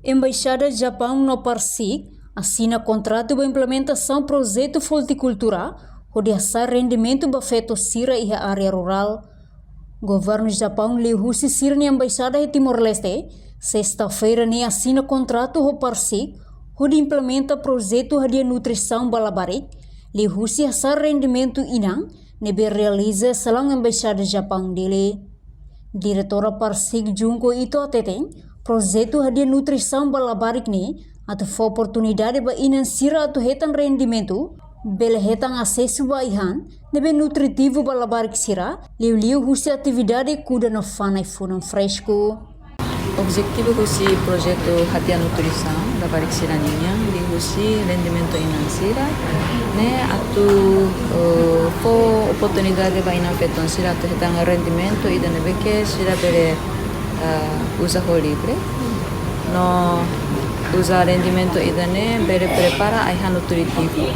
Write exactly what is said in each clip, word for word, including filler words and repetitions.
Embaixada Japaun no Parsik asina kontratu ba implementasaun projetu foltikultura hodi hasa'e rendimentu ba feto sira iha área rurál. Governu Japaun liuhusi sira-nia embaixada iha Timor-Leste, sesta-feira ne'e asina kontratu ho Parsik hodi implementa projetu hadi'a nutrisaun ba labarik, liuhusi hasa'e rendimentu inan ne'ebé realiza iha laran embaixada Japaun Dili. Diretora Parsik Junko Ito hateten, projetu hadi'a nutrisaun ba labarik ne'e atu fó oportunidade ba inan sira atu hetan rendimentu, bele hetan asesu ba ai-han ne'ebé nutritivu ba labarik sira, liuliu husi atividade kuda no fa'an ai-funan fresku. Objetivu husi projetu hadi'a nutrisaun labarik sira-nian liuhusi rendimentu inan sira ne'e atu, eh, fó oportunidade ba inan-feton sira atu hetan rendimentu ida ne'ebé ke sira bele, eh, uza ho livre. No uza rendimentu ida-ne'e bele prepara ai-han nutritivu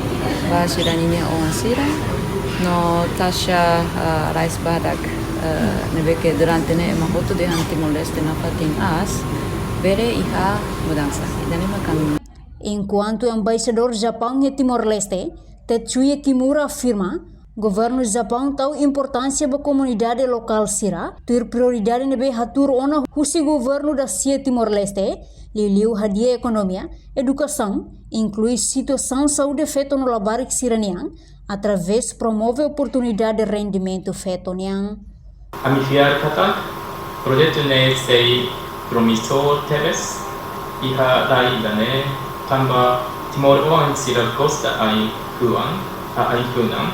ba sira-ninia oan sira. No taxa, eh, rais badak, eh, ne'ebé ke durante ne'e ema hotu dehan Timor-Leste nafatin aas, bele iha mudansa. Ida-ne'e mak ami. Enkuantu Embaixadór Japaun iha Timor-Leste, Tetsuya Kimura afirma, Governu Japaun tau importánsia ba komunidade lokál sira, tuir prioridade ne'ebé hatuur ona husi governu dasia Timor-Leste, liuliu hadi'a ekonomia, edukasaun, inklui situasaun saúde feto no labarik sira-nian, através promove oportunidade rendimentu feto nian. Ami fiar katak projetu ne'e sei promesór tebes iha rai ida-ne'e, tanba timoroan sira gosta ai-fuan, ai-funan,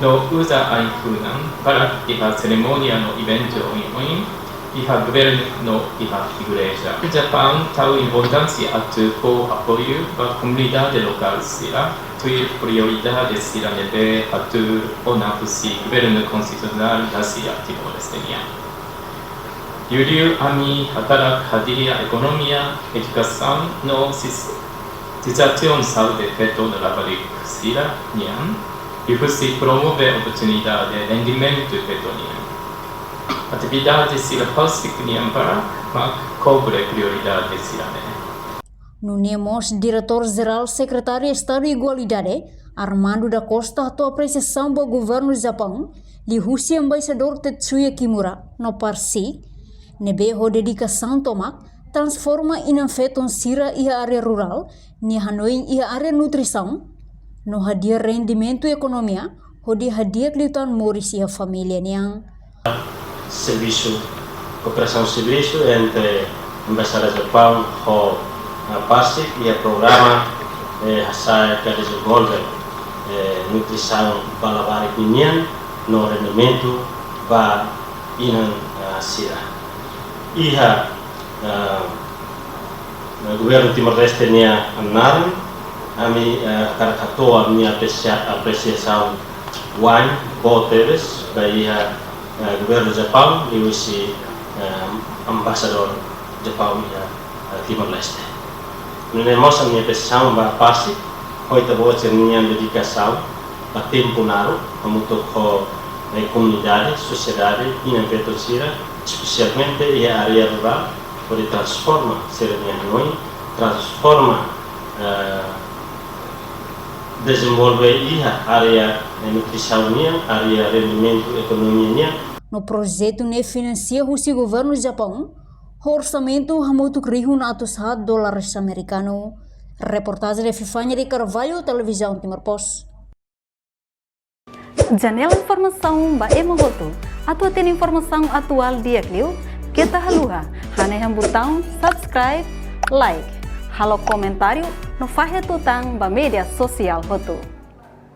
no uza ai-funan barak iha serimónia no eventu oioin, iha governu no iha igreja. Japaun tau importánsia atu fó apoiu ba komunidade lokál sira, tuir prioridade sira ne'ebé hatuur ona husi governu konstitusionál dasia Timor-Leste nian. Liuliu ami hakarak hadi'a ekonomia, edukasaun no sis-, situasaun saúde feto no labarik sira-nian, liuhusi promove oportunidade rendimentu feto nian. Atividade sira Parsik nian barak mak kobre prioridade sira-ne'e. Nune'e mós Diretór Jerál Sekretáriu Estadu Igualdade, Armando da Costa, hato'o apresiasaun ba Governu Japaun, liuhusi Embaixadór Tetsuya Kimura no Parsik, ne'ebé ho dedikasaun tomak transforma inan-feton sira iha área rurál nia hanoin iha área nutrisaun, no hadi'a rendimentu ekonomia, hodi hadi'a liután moris iha família nian. Servisu, kooperasaun servisu entre Embaixada Japaun ho, eh, Parsik iha programa, eh, hasa'e ka dezenvolve, eh, nutrisaun ba labarik ninian no rendimentu ba inan, eh, sira. Iha, eh, eh, governu Timor-Leste nia naran, ami, eh, hakarak hato'o ami-nia apresia-, apresiasaun wa'in boot tebes ba iha, eh, governu Japaun liuhusi, eh, Embaixadór Japaun iha, eh, Timor-Leste. Nune'e mós ami-nia apresiasaun ba Parsik, ho ita-boot sira-nian dedikasaun ba tempu naruk, hamutuk ho, eh, komunidade, sosiedade, inan-feton sira, espesialmente iha área rurál, hodi transforma sira-nia hanoin, transforma, eh, dezenvolve iha área, eh, nutrisaun nian, área rendimentu ekonomia nian. No projetu ne'e finansia husi governu Japaun, ho orsamentu hamutuk rihun atus haat dólares amerikanu. Reportajen Epifania de Carvalho, Televizaun Timor Post. Janela informasaun ba ema hotu. Atu hatene informasaun atuál di'ak liu, keta haluha hanehan butaun subscribe, like, halo komentáriu no fahe tutan ba média sosiál hotu.